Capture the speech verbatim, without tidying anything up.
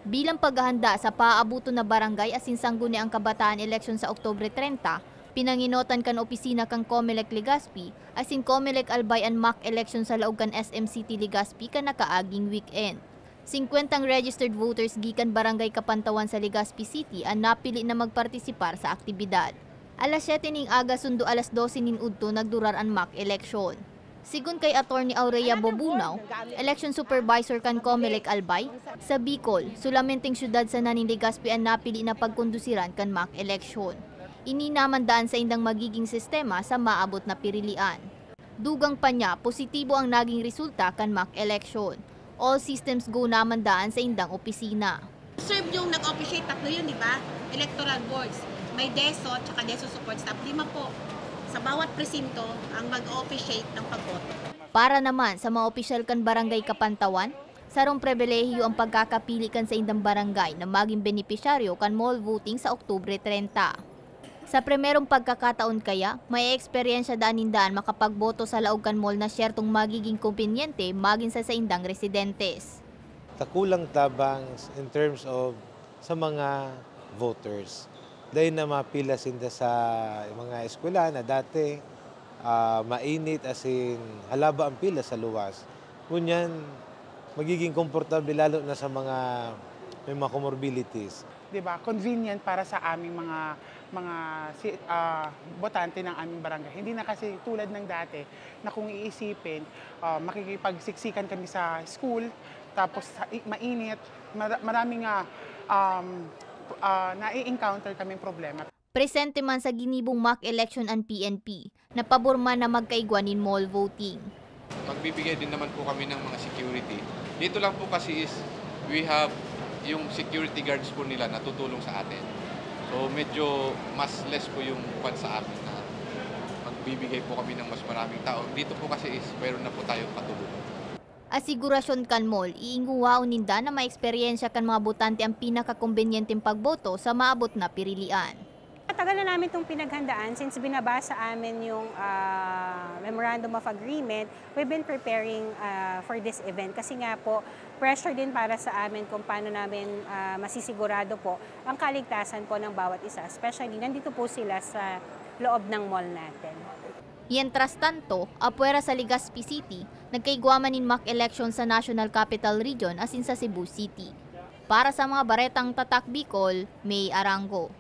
Bilang paghahanda sa paaaboton na barangay asin sangguniang kabataan eleksyon sa Oktubre treinta, pinangenotan kan opisina kan Comelec Legazpi asin Comelec Albay an mock election sa laog kan S M City Legazpi kan nakaaging weekend. Singkwentang registered voters gikan Barangay Kapantawan sa Legazpi City an napili na magpartisipar sa aktibidad. Alas siyete ning aga sundo alas dose nin udto nagdurar an mock election. Sigon kay Attorney Aurea Bobunaw, election supervisor kan Comelec Albay, sa Bicol, solamenteng syudad sana nin Legazpi an napili na pagkondusiran kan mock election. Ini naman daan saindang magiging sistema sa maabot na pirilian. Dugang pa niya, positibo ang naging resulta kan mock election. All systems go naman daan saindang opisina. Serve yung nag-officiate, tatlo yun, di ba? Electoral boards. May DESO at saka DESO support staff. Lima po sa bawat presinto ang mag-officiate ng pagboto. Para naman sa mga opisyal kan Barangay Kapantawan, sarong pribilehiyo ang pagkakapili kan saindang barangay na magin benepisyaryo kan mall voting sa Oktubre treinta. Sa primerong pagkakataon kaya, may eksperyensya daan ninda an makapagboto sa laog kan mall na syertong magiging kombinyente magin sa saindang residentes. Dakulang tabang in terms of sa mga voters. Dahil na mapila sinda sa mga eskwela na dati, ah, mainit, as in, halaba ang pila sa luwas. Ngunyan, magiging komportable lalo na sa mga may mga comorbidities. 'Di ba? Convenient para sa aming mga mga si, ah, botante ng aming barangay. Hindi na kasi tulad ng dati na kung iisipin, ah, makikipagsiksikan kami sa school, tapos sa, i- mainit, mara- maraming ah, um, ah, nai-encounter kaming problema. Presente man sa ginibong mock election an P N P, na pabor man na magkaigwa nin mall voting. Magbibigay din naman po kami ng mga security. Dito lang po kasi is we have yung security guards po nila na tutulong sa atin. So medyo mas less po yung kwan sa amin na magbibigay po kami ng mas maraming tao. Dito po kasi is mayroon na po tayong katulungan. Asigurasyon kan mall, iinguwaon ninda na maeksperyensya kan mga botante ang pinakakombenyenteng pagboto sa maabot na pirilian. Matagal na namin itong pinaghandaan since binaba sa amin yung ah, Memorandum of Agreement. We've been preparing ah, for this event kasi nga po pressure din para sa amin kung paano namin ah, masisigurado po ang kaligtasan po ng bawat isa, especially nandito po sila sa loob ng mall natin. Mientras tanto, apwera sa Legazpi City, nagkaigwa man nin mock election sa National Capital Region asin sa Cebu City. Para sa mga baretang Tatak Bicol, May Arango.